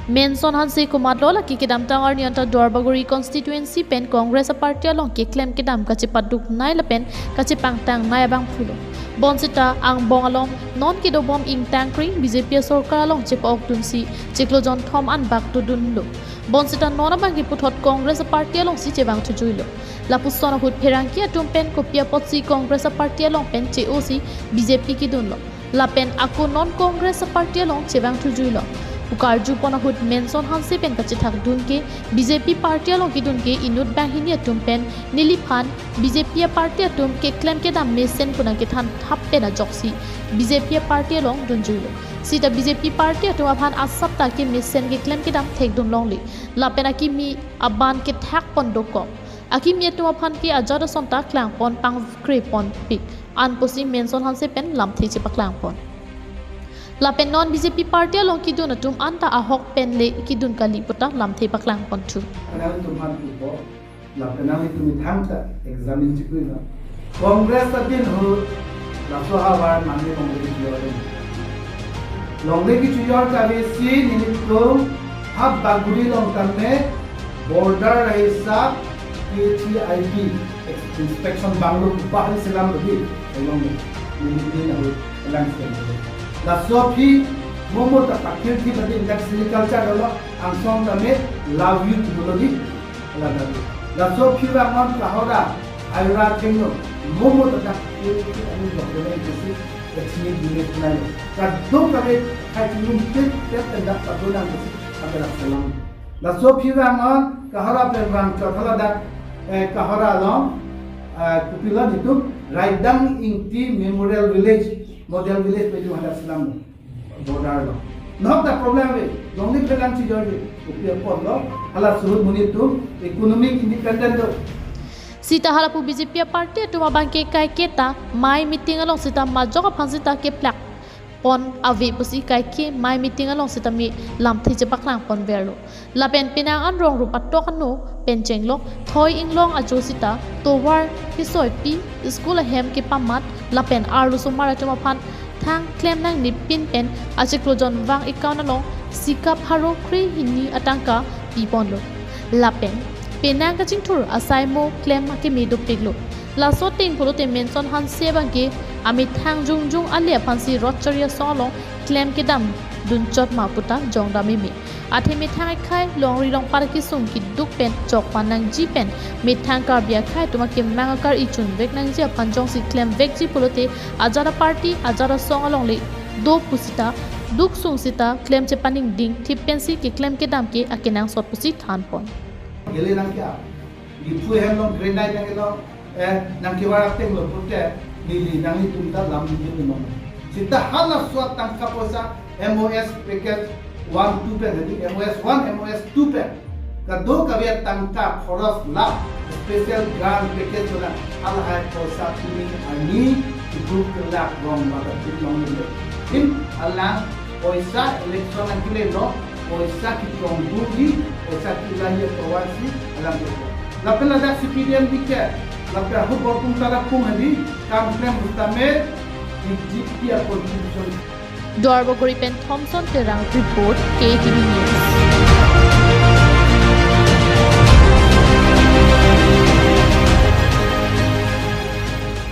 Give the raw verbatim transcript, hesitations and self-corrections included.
Menson Hanse komatlo, lake kedamtang arni anta Duarbagori constituency pen Congress a-party along keklem kedam kachepaduk nai lapen kachepangtang nai abang pulo. Bonsita angbong along non kedobom ingtangkring B J P sorkar along chepa-okdunsi chiklo jonthom anbak dodunlo. Bonsita non abangke puthot Congress a-party alongsi chevang thujuilo. Lapuson ahut pherangke atum pen kopi apotsi Congress a-party along pen che-osi B J P kedunlo, lapen ako non Congress a-party along chevang thujuilo pu karjupon ahut Menson Hanse pen kachethakdun ke B J P party along kedun ke inut banghini atum pen neliphan B J P a-party atum keklem kedam mesen pu nangkethan thap pen ajoksi B J P a-party along dunjuilo. Sita B J P party atum aphan asap ta ke mesen keklem kedam thekdun longle, lapen akimi aban kethakpon dokok. Akimi atum aphan ke ajat ason ta klangpon pangkreponpik an pusi Menson Hanse pen lamthe chepaklangpon. Lapen non B J P party along kedun atum anta ahok pen le kedun kali puta lamthe paklangpon thu. Penang tum han ipo, la penang itum ithang ta examine chikui na. Congress adin ahut laso ahavar mane longle kejor. Longle kejor kave si nelitum ha Bagori along tame border hisap K T I B inspection banglo bahari selam bagi. Along nelitum ahut elang selam. Laso aphi momo ta pakir thi bagi indak agriculture lo angsong tame love you tu lo di. Ladak. Laso aphi vang-on kahora, aira thengno, momo ta dak, eh, eh, ani doktor ni kesi, eh, chini dine kunai. Kadokave, khai chini pet, pet, tendak, padonang kesi, agak selam. Laso aphi vang-on kahora pen vang chot hala dak, eh, kahora along, eh, kopilo nelitum, Raidang Ingti Memorial Village, Model Village pen itum hadak selam. Border lo. Nahok ta problem ave. Longle phelang chejor je. Kopi apotlo. Halaso ahut monit atum economic independent do. Sita halapu B J P a-party atum abangke kaiketa mei meeting along sita majok aphan sita keplakpon ave pusi kaike mei meeting along sitame lamthe chepaklangpon verlo. Lapen penang an rong rup atok ano pen chenglok thoi inglong ajo sita tovar kesoipi, school ahem kepamat lapen arlosomar atum aphan thang klem nangnepin pen achiklo jon vang account along sikap haro kre hini atangka piponlo. Lapen penang kachingthur asai mo klem akeme dopiklo. Laso ateng pulote Menson Hanse abangke amethang jongjong ale aphansi Rotchari asong along klem kedam dunchot ma puta jongdam meme. Athe methang ekhai longri longpat kesung keduk pen chokpan nangji pen methang Karbi akhai atum akemang akar-i chunvek nangji aphan jongsi klemvekji pulote ajat a-party ajat asong along le do pusita duk sung sita klem chepaningding thip pensi keklem kedam ke akenangsot pusi thanpon. Gele nang kya? Diphu hem long grenai nang long. Eh, nangkevar ateng lo pute, neli nanglitum ta lam nijun non. Sita halaso atangka poisa M O S package one two pen, jadi M O S one, M O S two pen. Kadokave atangka khoros lap, special grant package pen halahai poisa pini arni tujuh kelak rong mata pin long nijun. Pin alang poisa election nangkele lo, poisa kechongdunji, poisa kelahi atovarsi alam itu. Lapen ladak C P D M B K, lapen ahut borpung tara pung hadi, kam klem utame, B J P a-contribution. Duarbagori pen Thompson Terang report, K T V News.